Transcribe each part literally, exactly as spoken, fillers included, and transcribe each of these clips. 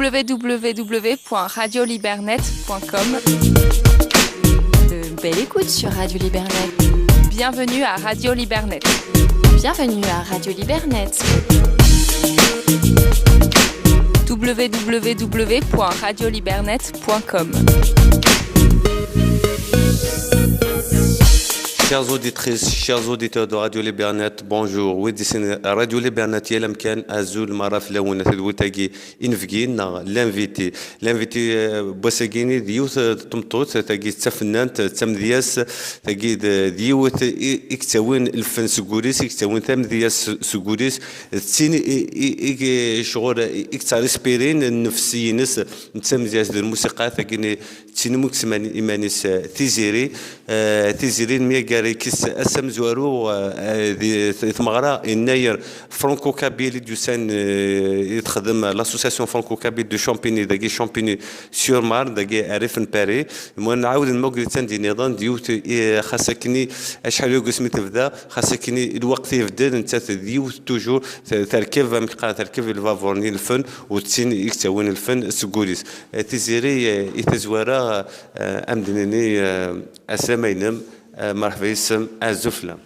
W W W point radio libernet point com. De belle écoute sur Radio Libernet. Bienvenue à Radio Libernet. Bienvenue à Radio Libernet. W W W point radio libernet point com. Chers auditrices, chers auditeurs de Radio Libernet, bonjour. Wid issin Radio Libernet, yal amkan, azul, mara fell-awen, tadwilt-agi inebgi, neɣ l'invité. L'invité, euh, n wass-agi-ni d yiwet, euh, n tmeṭṭut, tagi d tafennant, d tamedyazt, tagi d, d yiwet i, i yettawin lfen seg wul-is, i yettawin tamedyazt seg wul-is, d tin i, i, i, i ccɣel i, i yettarispirin nnefs-ines, d tamedyazt d lmusiqa, tagi-ni d tin umi isemman iman-is, euh, Tiziri. Euh, Tiziri nemyagar-itt ass amezwaru, euh, di, di tmeɣra yennayer franco-kabyle i d-yusan, euh, i texdem l'association franco-kabyle de Champigny, dagi Champigny-sur-Marne, dagi rrif n Paris. Mwa nɛawed nmager-itt anda nniḍen, d yiwet, eh, xas akken i, acḥal n waggus mi tebda, xas akken i lweqt ibeddel, nettat d yiwet toujours, t-, terkeb, amek qqaren, terkeb lbabuṛ-nni n lfen, u d tin i yettawin lfen seg wul-is. Eh, Tiziri, eh, i tazwara, eh, ad m-d-nini, eh, aslama-inem, eh, merḥba yes-m, azul fell-am.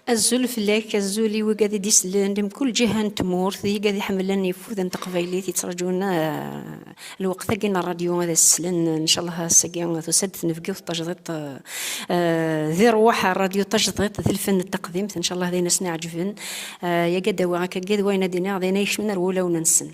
Azul fell-ak, azul i wigad i d-isellen di mkul ǧiha n tmurt, d yigad iḥemmlen ifuden n teqbaylit, yettraǧun, eh, lweqt-agi n ṛṛadyu ad as-slen, ncallah ass-agi tusa-d tnebgiwt tajdiṭ, eh, eh, di rrwaḥ n ṛṛadyu tajdiṭ, di lfen n taqdimt, ncallah d ayen asen-iɛeǧben. Eh, yagi ad d-awiɣ akkagi d wayen ad d-iniɣ, d ayen ay ikecmen ar wulawen-nsen.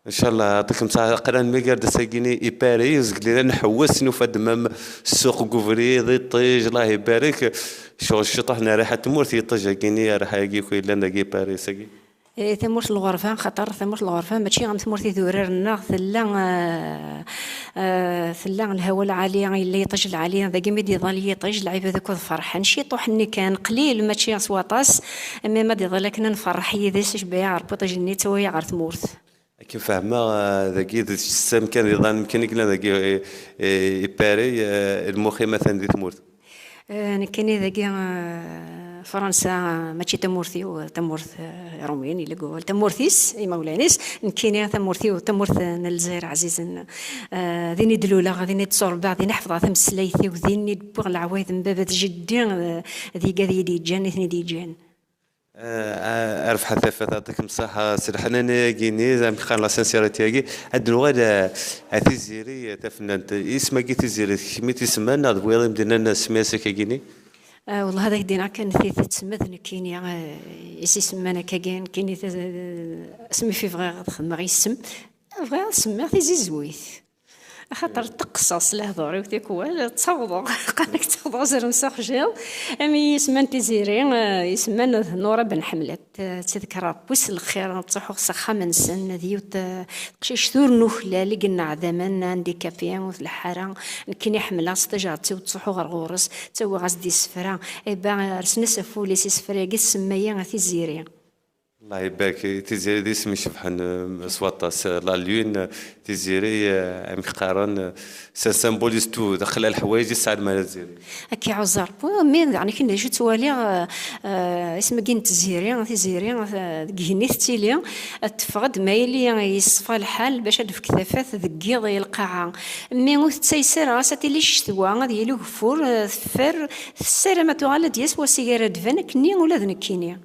Ncallah, yɛṭikem ṣṣeḥḥa, aql-aɣ nemyager-d ass-agi-ni i Paris, zgelli ad nḥewwes, nufa-d même ssuq deg ubrid, iṭij, Allah ibarek. Ccɣel ciṭuḥ n rriḥa n tmurt, iṭij-agi-ni, rriḥa-agi akk yellan dagi i Paris-agi. Eh, tamurt n lɣerba, xaṭer tamurt n lɣerba mačči am tmurt idurar-nneɣ, tella, eh, eh, tella lhawa lɛali, yella yiṭij lɛali, dagi mi d-iḍal yiṭij, lɛibad akk ad ferḥen. Ciṭuḥ-nni kan, qlil, mačči s waṭas, mi ma d-iḍal akken ad nferreḥ yid-s, icebba-yaɣ ɣer wiṭij-nni, yettawi-yaɣ ɣer tmurt. Akken fehmeɣ, eh, dagi d ssem kan iḍan, mkan i yellan dagi, eh, eh, i Paris, eh, lmux-im atan di tmurt. Eh, nekkini dagi, eh, Fransa, eh, mačči tamurt-iw, eh, tamurt, eh, Iṛumyen, illa gul, tamurt-is, imawlan-is, nekkini tamurt-iw, tamurt, eh, n Lezzayer ɛzizen. Eh, din i d-luleɣ, din i d-ttuṛebbaɣ, din i ḥefḍeɣ tameslayt-iw, din i d-wwiɣ leɛwayed n baba d jeddi, eh, d yigad i yi-d-yeǧǧan, i ten-id-yeǧǧan. Eh, a Rebḥa Tafat, yɛṭikem ṣṣeḥḥa s leḥnana-agi-ni, amek qqaren, la sincérité-agi. Ad nuɣal, eh, a Tiziri, eh, tafennant. Isem-agi Tiziri, d kemm i t-isemman neɣ d wiyaḍ i m-d-nnan semmi-as akkagi-ni? Eh, wellah ad ak-d-iniɣ kan tidet, ma d nekkini, eh, i s-isemman akkagi, nekkini t-, asmi fi bɣiɣ ad xedmeɣ yis-m, bɣiɣ ad semmiɣ Tizizwit. Axaṭer ṭṭeqseɣ s lehdur-iw tikwal, ttawḍeɣ. Qqaren-ak ttawḍeɣ azrem s uxjiḍ. Am yisem n Tiziri, eh, yisem n Nura Ben Ḥemlet, eh, ttidekreɣ wis lxir, ttruḥuɣ s axxam-nsen, d yiwet, eh, teqcict ur nuklal, i yenneɛdamen, handicapé, ur tleḥḥu ara. Nekkini ḥemmleɣ s tajaṛt-iw, ttruḥuɣ ɣer ɣur-s, ttawiɣ-as-d isefra. Eh ben, rsen-as ɣef wul-is isefra-agi, tsemma-yi Tiziri. Allah ibarek, Tiziri d isem icebḥen, eh, s waṭas. La lune, eh, Tiziri, eh, amek qqaren, eh, ça symbolise tout, d aqella leḥwayeǧ i tesɛa lmana Tiziri. Akka iɛuzar. Wi, mi daɣen akken d acu ttwaliɣ, eh, eh, isem-agi n Tiziri, Tiziri, eh, deg igenni tettili, eh, teffeɣ-d ma yili yeṣfa lḥal bac ad d-tefk tafat deg yiḍ i lqaɛa. Mi ur tettayes ara, ɣas ad tili ccetwa, ad yili ugeffur, eh, teffer, tessaram ad tuɣal ad d-yas wass i ara d-tban, akkenni ula d nekkini.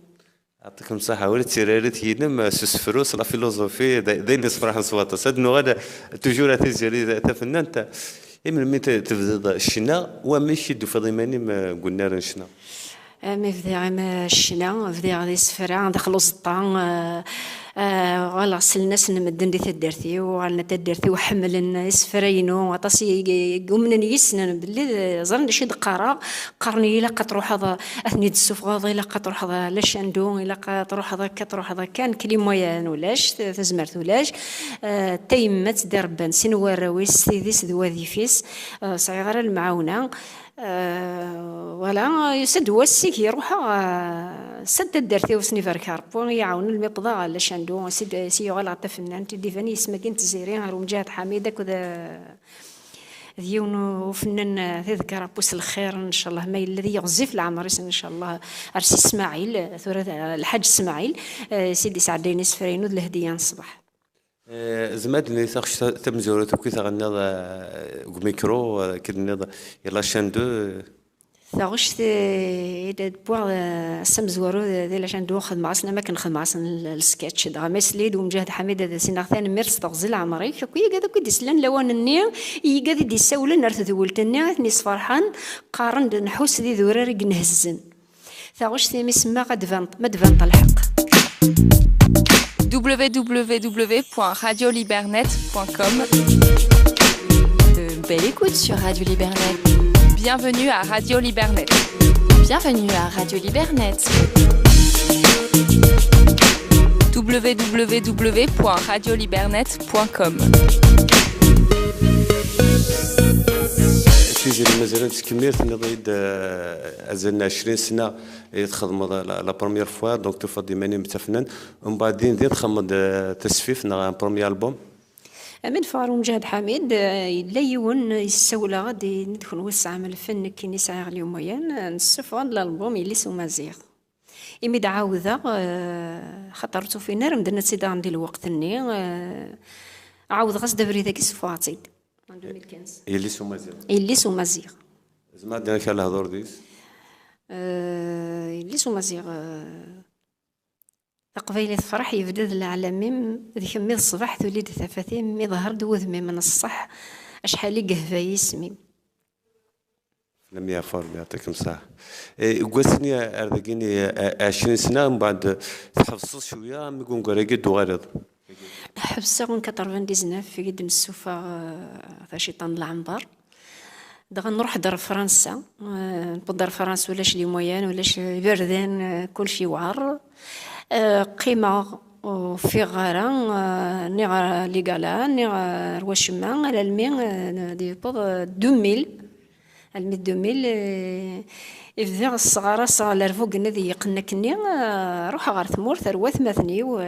Yɛṭikem ṣṣeḥḥa, ur ttirarit yinem s usefru, s la philosophie, d, d ayen yessefraḥen s waṭas. Ad nuɣal toujours a Tiziri tafennant. I melmi te-, tebdiḍ ccna, wamek i d-tufiḍ iman-im, eh, deg unnar n ccna? Eh, mi bdiɣ im-, ccna, bdiɣ d isefra, daxel uẓeṭṭa, eh, eh, uɣaleɣ sellen-asen medden di taddart-iw, uɣalen taddart-iw ḥemmlen isefra-inu, aṭas i, i, i yumnen yis-sen, belli, eh, ẓran d acu i d-qqareɣ, qqaren-iyi ilaq ad truḥeḍ ad ten-id-tessufɣeḍ, ilaq ad truḥeḍ à la Chandeau, ilaq ad truḥeḍ akka, ad truḥeḍ akka, nekk les moyens ulac, t-, tazmert ulac. Eh, tayemmat d irebban, sin warraw-is, s tidi-s d wadif-is, eh, sɛiɣ ara lemɛawna. Eh, voilà, yusa-d wass i ruḥeɣ, eh, s taddart-iw, s niverkar, pour i yi-iɛawnen almi wwḍeɣ à la Chandeau, s i d-, s i yuɣal ɣer tafennant, i d-iban yisem-agi n Tiziri, ɣer Umǧahed Ḥamid akked, eh, d yiwen ufennan, eh, tidekra n wass lxir, ncallah, ma yella ad yiɣzif leɛmer-is, ncallah, ar Si Smaɛil, tura, eh, Lḥaǧ Smaɛil, eh, s i d-isɛeddayen isefra-inu d lehdiya n ṣṣbeḥ. Eh, zemreɣ ad d-nini taɣect ta-, tamezwarut akk i taɣenniḍ, eh, deg umikru, eh, akken tenniḍ, i la chaîne deux? Taɣect, eh, i d-wwiɣ, eh, ass amezwaru di, di la chaîne deux, xedmeɣ-asen am akken xedmeɣ-asen l-, l-sketch. Dɣa ma yesla-yi-d Umǧahed Ḥamid ad as-iniɣ tanemmirt s teɣzi n leɛmer-ik, akk i yigad akk i d-islan lawan-nni, i yigad i d-issawlen ar tedwilt-nni, ad ten-isferḥen, qqaren-d nḥus d idurar i inhezzen. Taɣect imi semmaɣ ad d-tban, ma d-tban lḥeqq. W W W point radio libernet point com. Euh, belle écoute sur Radio Libernet. Bienvenue à Radio Libernet. Bienvenue à Radio Libernet. W W W point radio libernet point com. Tiziri mazal ad tkemmil, tenniḍ-iyi-d, eh, azal n ɛecrin sna i txedmeḍ la, la première fois, donc tufiḍ-d iman-im d tafnant, umbeɛd din din txedmeḍ, eh, tasfift neɣ un premier album? Amin ɣer Umǧahed Ḥamid, eh, yella yiwen yessawleɣ-d, yenna-d: "Kenwi tesɛam lfen, nekkini sɛiɣ les moyens, eh, nessufeɣ-d l'album Yelli-s Umaziɣ." Imi d-ɛawdeɣ, eh, xaṭer ur tt-ufin ara medden ad tt-id-aɣen di lweqt-nni, eh, ɛawdeɣ-as-d abrid-agi, ssufɣeɣ-tt-id. En deux mille quinze. Yelli-s Umaziɣ. Yelli-s Umaziɣ. Zemreɣ ad d-iniɣ kra lehdur deg-s? Eh, Yelli-s Umaziɣ, eh, Taqbaylit tefreḥ, yebda d leɛlam-im, d kemm i d ṣṣbeḥ tuli-d tafat-im, iḍher-d wudem-im n ṣṣeḥ, acḥal i yehba yisem-im. Fell-am yeɛfu Rebbi, yeɛṭikem ṣṣeḥḥa. Eh, deg wass-nni ar dagini, eh, ɛecrin sna, mbeɛd tḥebseḍ cwiya, mi gungar-agi d-tuɣaleḍ? Ḥebseɣ en quatre-vingt-dix-neuf i d-nessufeɣ, eh, taciṭa n leɛmber. Dɣa nruḥ-d ɣer Fransa. Eh, newweḍ ɣer Fransa, ulac les moyens, ulac iberdan, eh, kullec yewɛer. Eh, qqimeɣ, ur ffiɣeɣ ara, eh, ni ɣer les galas, ni ɣer wacemma, alalmi, eh, d-yewweḍ, eh, deux mille. Almi d deux mille, eh, i bdiɣ sseɣraseɣ lerbugen ad iyi-yeqqen akkenni, eh, ruḥeɣ ɣer tmurt, ar watmaten-iw,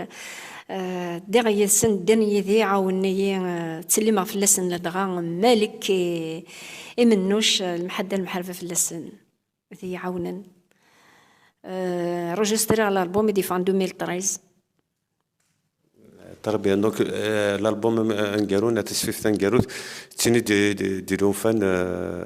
eh, ddiɣ yid-sen, ddan yid-i, ɛawnen-iyi, eh, ttsellimeɣ fell-asen ladɣa Malek, eh, Imennuc, eh, lemḥadda lemḥerba fell-asen, ad iyi-ɛawnen. Eh, registriɣ l'album i d-yeffɣen deux mille treize. Très bien. Donc, euh, l'album, euh, aneggaru, neɣ tasfift taneggarut, d tin i d, d, d-ilufan, euh,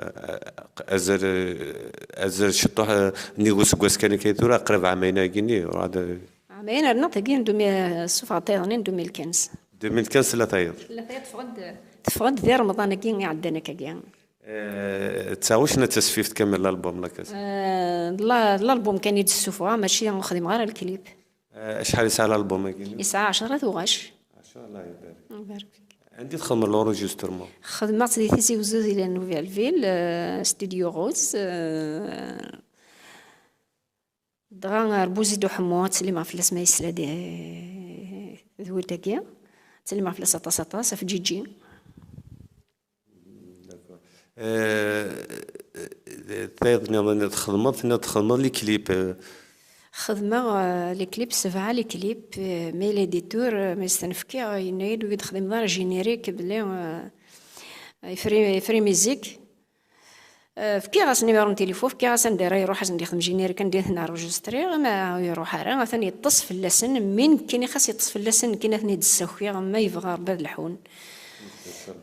azal, euh, azal ciṭuḥ, euh, nnig useggas kan akka i tura, qrib ɛamayen-agi-nni, urɛad, euh, ɛamayen, rniɣ tagi n deux mille, ssufɣeɣ tayeḍ-nni n deux mille quinze. Deux mille quinze tella tayeḍ. Tella tayeḍ, teffeɣ-d, teffeɣ-d di Remḍan-agi iɛeddan akkagi. Euh, d taɣect neɣ d tasfift kamel l'album, la kasa? Euh, la, l'album kan i d-ssufɣeɣ, mačči ur xdimeɣ ara lklip. Eh, acḥal yesɛa l'album-agi? Yesɛa ɛecra tuɣac. Ɛecra, Allah ibarek. Ibarek fik. Anda i txedmeḍ l'enregistrement? Xedmeɣ-tt di Tizi Wezzu, di la Nouvelle Ville, eh, Studio Rose, eh, dɣa ar Buzid Uḥemmu, ad ttsellimeɣ fell-as ma yesla-d, eh, d wudagi. Ad ttsellimeɣ fell-as aṭas, aṭas, ɣef Ǧiǧi. D'accord. Euh, tayeḍ nniḍen txedmeḍ, tenniḍ txedmeḍ les clips, euh. Xedmeɣ, euh, les clips, sebɛa les clips, euh, mais l'éditeur, euh, mi s-ten-fkiɣ, yenna-yi-d ur yi-d-texdimeḍ ara générique, belli, euh, yefri, yefri musique. Euh, fkiɣ-as numéro n téléphone, fkiɣ-as anda ara iruḥ, ad sen-d-yexdem générique, anda i ten-enregistriɣ, ma ur iruḥ ara, atan yeṭṭes fell-asen, mi nekkini xas yeṭṭes fell-asen, nekkini ad ten-id-ssakiɣ, ma yebɣa Rebbi ad lḥun.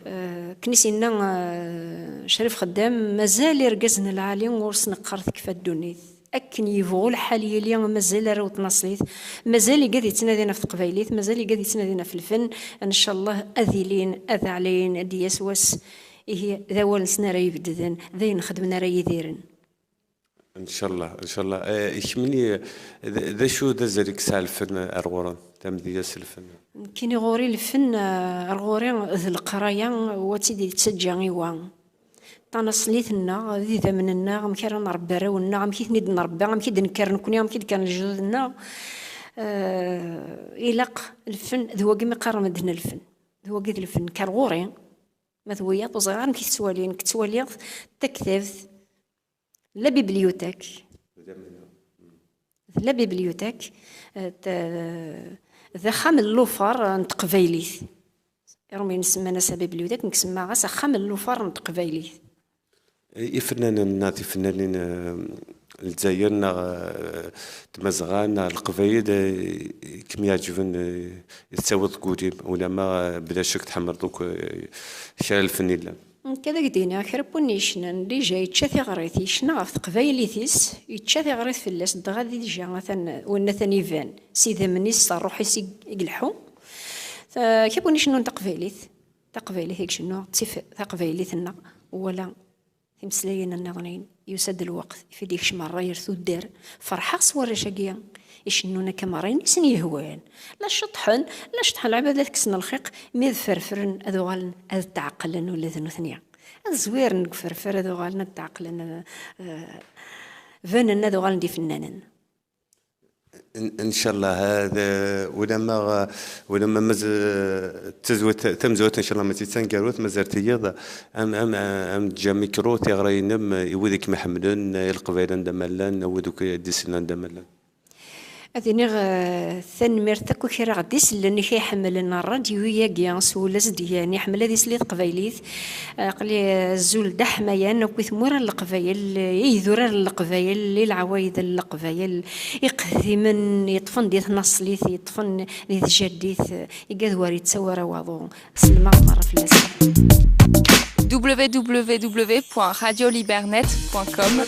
Eh, akken i s-yenna, eh, Crif Xeddam, mazal irgazen lɛali ur s-neqqar tekfa ddunit. Akken yebɣu lḥal yili, mazal arraw n tnaṣlit, mazal igad yettnadin ɣef teqbaylit, mazal igad yettnadin ɣef lfen. Ncallah ad ilin, ad ɛlayen, ad d-yas wass, ihi d awal-nsen ara ibedden, d ayen xedmen ara yidiren. Ncallah, ncallah. Eh, kemmini, d, d acu d azal i yesɛa lfen ar ɣur-m, tamedya s lfen? Nekkini ɣur-i lfen, eh, ar ɣur-i d leqraya, wa tt-id-yettaǧǧa i wa. Tanaṣlit-nneɣ, d idammen-nneɣ, amek ara nṛebbi arraw-nneɣ, amek i ten-id-nṛebba, amek i d-nekker nekkni, amek i d-kkren lejdud-nneɣ. Eh, ilaq lfen, d wagi mi qqaren medden lfen. D wagi d lfen, kker ɣur-i. Ma d wiyaḍ, ur ẓriɣ ara amek i tettwali, nekk ttwaliɣ taktabt, la bibliothèque. La bibliothèque, eh, t-, d axxam n llufar n teqbaylit. Iṛumyen semman-as la bibliothèque, nekk semmaɣ-as axxam n llufar n teqbaylit. Ifennanen neɣ tifennanin, eh, Lezzayer neɣ eh, Tmazɣa neɣ Leqbayel eh, i kem-iɛeǧben eh, i tettawiḍ deg wul-im, ulamma eh, bla ccek tḥemmleḍ akk eh, kra n lfen yellan. Nekk ad ak-d-iniɣ kra n win yecnan, dija yečča tiɣrit, yecna ɣef teqbaylit-is, yečča tiɣrit fell-as, dɣa dija atan, win atan iban s idammen-is, s ṛṛuḥ-is i i ileḥḥu. Ta- kra n win icennun taqbaylit, taqbaylit i icennu, ttif taqbaylit-nneɣ, wala timeslayin nniḍen, yusa-d lweqt i d-ikcem ṛṛay ar tuddar. Ferḥeɣ s warrac-agi icennun akka merra, ayen i sen-yehwan. La ceṭṭḥen, la ceṭṭḥen lɛibad, la tekksen lxiq, mi ad ferfren, ad uɣalen ad tɛeqlen ula d nutni. Ad zwiren deg uferfer, ad uɣalen ad tɛeqlen, eh, banen ad uɣalen d ifennanen. Ncallah, ulamma, ulamma maz- tazwat, tamezwat ncallah mačči d taneggarut, mazal tiyiḍ, am, am, am ǧǧa mikru, tiɣra-inem i wid i kem-iḥemmlen, i Leqbayel anda ma llan, wid akk i d-isellen anda ma llan. Ad iniɣ eh, tanemmirt akk i kra ɣ-d-isellen, i k-iḥemmlen ṛṛadyu-agi s wul-as d-igan, iḥemmel ad isel i teqbaylit. Aql-i azul d aḥmayan akk i tmura n Leqbayel, i yidurar n Leqbayel, i leɛwayed n Leqbayel, iqeddimen yeṭṭfen di tnaṣlit, yeṭṭfen di tjaddit, igad war yettawi ara waḍu. Selma merra fell-asen. W W W point radio libernet point com.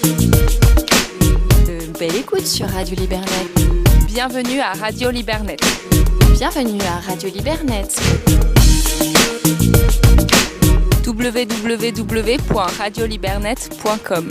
De belle écoute sur Radio Libernet. Bienvenue à Radio Libernet. Bienvenue à Radio Libernet. W W W point radio libernet point com.